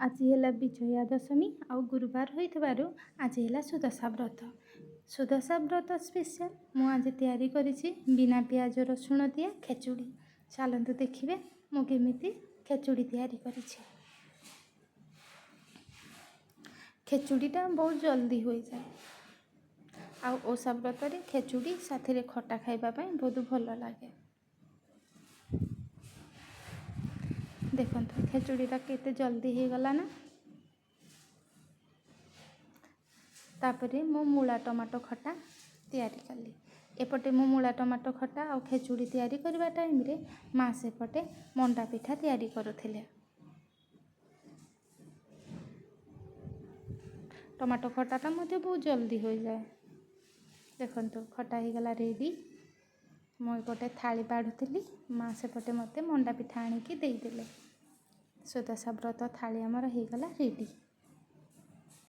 ଆଜି ହେଲା ବିଜୟା ଦଶମୀ ଆଉ ଗୁରୁବାର ହୋଇଥିବାରୁ ଆଜି ହେଲା ସୁଦଶା ବ୍ରତ। ସୁଦଶା ବ୍ରତ ସ୍ପେଶାଲ ମୁଁ ଆଜି ତିଆରି କରିଛି ବିନା ପିଆଜ ରସୁଣ ଦିଆ ଖେଚୁଡ଼ି। ଚାଲନ୍ତୁ ଦେଖିବେ ମୁଁ କେମିତି ଖେଚୁଡ଼ି ତିଆରି କରିଛି। ଖେଚୁଡ଼ିଟା ବହୁତ ଜଲ୍ଦି ହୋଇଯାଏ ଆଉ ଓଷା ବ୍ରତରେ ଖେଚୁଡ଼ି ସାଥିରେ ଖଟା ଖାଇବା ପାଇଁ ବହୁତ ଭଲ ଲାଗେ। ଦେଖନ୍ତୁ ଖେଚୁଡ଼ିଟା କେତେ ଜଲ୍ଦି ହେଇଗଲା ନା। ତାପରେ ମୁଁ ମୂଳା ଟମାଟୋ ଖଟା ତିଆରି କଲି। ଏପଟେ ମୁଁ ମୂଳା ଟମାଟୋ ଖଟା ଆଉ ଖେଚୁଡ଼ି ତିଆରି କରିବା ଟାଇମ୍ରେ ମା ସେପଟେ ମଣ୍ଡା ପିଠା ତିଆରି କରୁଥିଲେ। ଟମାଟୋ ଖଟାଟା ମଧ୍ୟ ବହୁତ ଜଲ୍ଦି ହୋଇଯାଏ। ଦେଖନ୍ତୁ ଖଟା ହେଇଗଲା ରେଡ଼ି। ମୁଁ ଏପଟେ ଥାଳି ବାଢ଼ୁଥିଲି, ମା ସେପଟେ ମୋତେ ମଣ୍ଡା ପିଠା ଆଣିକି ଦେଇଦେଲେ। ସୁଦଶା ବ୍ରତ ଥାଳି ଆମର ହେଇଗଲା ରେଡ଼ି।